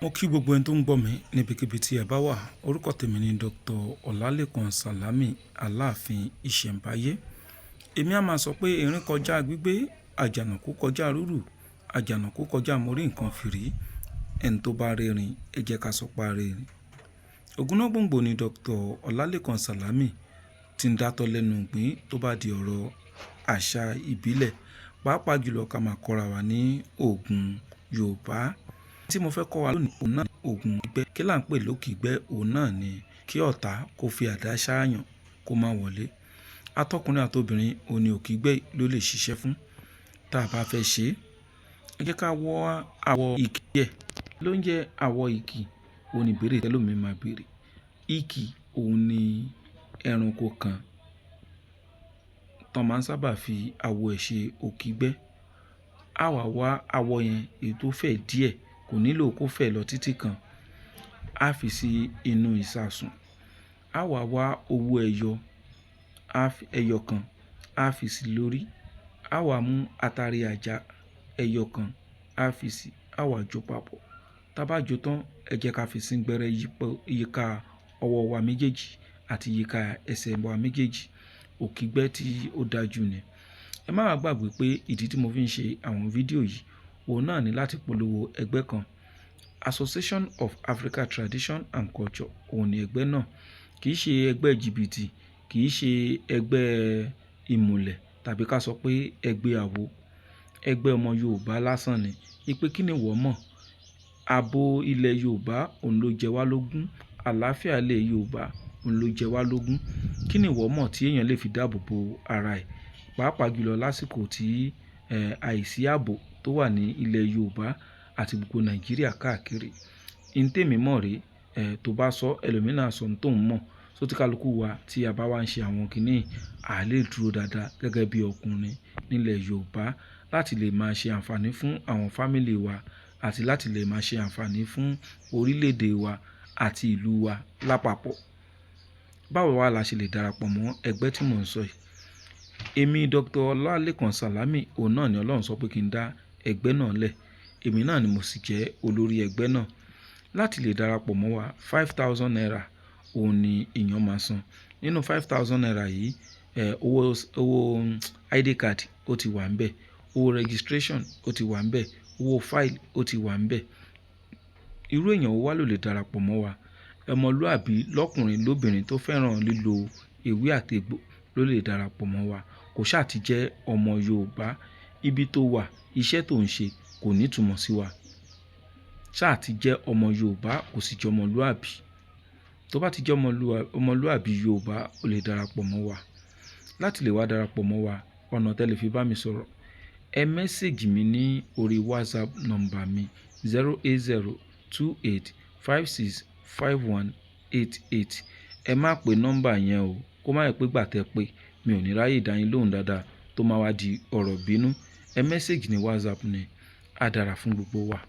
Mo kí gbogbo ẹni tó ń gbọ́ mi níbikíbi tí ẹ bá wà. Orúkọ tèmi ni Dr. Ọlálékan Sàlámì, Aláàfin Ìṣẹ̀mbáyé. Èmi a máa sọ pé erin kọjá gbígbé, àjànàkú kọjá rúrù, àjànàkú kọjá mo rí nǹkan fìrí. Ẹni tó bá rérin, ẹ jẹ́ ká sọ pé a rérin. Ògúnnágbòǹgbò ni Dr. Ọlálékan Sàlámì tí ń dátọ́ lẹ́nu ìgbín tó bá di ọ̀rọ̀ àṣà ìbílẹ̀, pàápàá jùlọ ká máa kọ́ra wa ní òògùn Yorùbá. Tí mo fẹ́ kọ́ wa lónìí, òun náà ni òògùn ìgbẹ́. Kí là ń pè lókìgbẹ́? Òun náà ni kí ọ̀tá kó fi àdá ṣáàyàn kó má wọlé. Atọkùnrin àtobìnrin, òun ni òkìgbẹ́ ló lè ṣiṣẹ́ fún. Tá a bá fẹ́ ṣe é, ẹ jẹ́ ká wọ àwọ̀ ìkì díẹ̀. Ló ń jẹ́ àwọ̀ ìkì? Òun ni ìbéèrè tẹ́lòmí máa béèrè. Ìkì òun ni ẹranko kan tó máa ń sábà fi awọ ẹ̀ ṣe òkìgbẹ́. A wà wá awọ yẹn èyí tó fẹ̀ díẹ̀, kò nílò kó fẹ̀ lọ títí kan. A fi sí inú ìṣasùn. A wà wá owó ẹyọ, a fi ẹyọ kan, a fi sí lórí. A wà mú atare àjà ẹyọ kan, a fi sí, a wà jó papọ̀. Tá bá jó tán, ẹ jẹ́ ká fi síngbẹ́rẹ́ yípo yíká ọwọ́ wa méjèèjì àti yíká ẹsẹ̀ wa méjèèjì. Òkìgbẹ́ tí ó dájú ni. Ẹ má gbàgbé pé ìdí tí mo fi ń ṣe àwọn fídíò yìí, òun náà ni láti polówó ẹgbẹ́ kan. Association of Africa Tradition and Culture, òun ni ẹgbẹ́ náà. Kì í ṣe ẹgbẹ́ jìbìtì, kì í ṣe ẹgbẹ́ ìmùlẹ̀ tàbí ká sọ pé ẹgbẹ́ àwo. Ẹgbẹ́ ọmọ Yorùbá lásán ni. Wípé kí ni ìwọ mọ̀? Abo ilẹ̀ Yorùbá òun ló jẹ wá lógún. Àlàáfíà ilẹ̀ Yorùbá òun ló jẹ wá lógún. Kí ni ìwọ mọ̀ tí èèyàn lè fi dáàbò bo ara ẹ̀? Pàápàá jùlọ lásìkò tí, àìsí ààbò tó wà ní ilẹ̀ Yorùbá àti gbogbo Nàìjíríà káàkiri. Ohun tèmi mọ̀ rí, tó bá sọ, ẹlòmíràn á sọ ohun tó ń mọ̀. So tí kálukú wa tí a bá wá ń ṣe àwọn kíní, a lè dúró dáadáa gẹ́gẹ́ bí ọkùnrin nílẹ̀ Yorùbá láti lè máa ṣe àǹfààní fún àwọn fámílì wa àti láti lè máa ṣe àǹfààní fún orílẹ̀-èdè wa àti ìlú wa lápapọ̀. Báwo wá la ṣe lè darapọ̀ mọ́ ẹgbẹ́ tí mò ń sọ yìí? Èmi Dr. Ọlálékan Sàlámì, òun náà ni Ọlọ́run sọ pé kí n dá ẹgbẹ́ náà lẹ̀. Èmi náà ni mo sì jẹ́ olórí ẹgbẹ́ náà. Láti lè darapọ̀ mọ́ wa, 5,000 naira òun ni èèyàn máa san. Nínú 5,000 naira yìí, owó, owó ID card ó ti wà níbẹ̀, owó registration ó ti wà níbẹ̀, owó file ó ti wà níbẹ̀. Irú èèyàn wo wá ló lè darapọ̀ mọ́ wa? Ọmọlúàbí lọ́kùnrin lóbìnrin tó fẹ́ràn lílo ewé àti egbò ló lè darapọ̀ mọ́ wa. Kò sá ti jẹ́ ọmọ Yorùbá. Ibi tó wà, iṣẹ́ tó ń ṣe kò ní ìtumọ̀ sí wa. Sá ti jẹ́ ọmọ Yorùbá, kò sì jẹ́ ọmọlúàbí. Tó bá ti jẹ́ ọmọlúàbí Yorùbá, o lè darapọ̀ mọ́ wa. Láti lè wá darapọ̀ mọ́ wa, ọ̀nà tí ẹ lè fi bá mi sọ̀rọ̀, ẹ message mi ní orí WhatsApp number mi 08028565188. Ẹ má pe nọ́mbà yẹn o, kó má jẹ́ pé ìgbà tẹ pé mi ò ní ráyè dá yín lóhùn dáadáa tó máa wá di ọ̀rọ̀ bínú. Ẹ message ní WhatsApp ni, á dára fún gbogbo wa.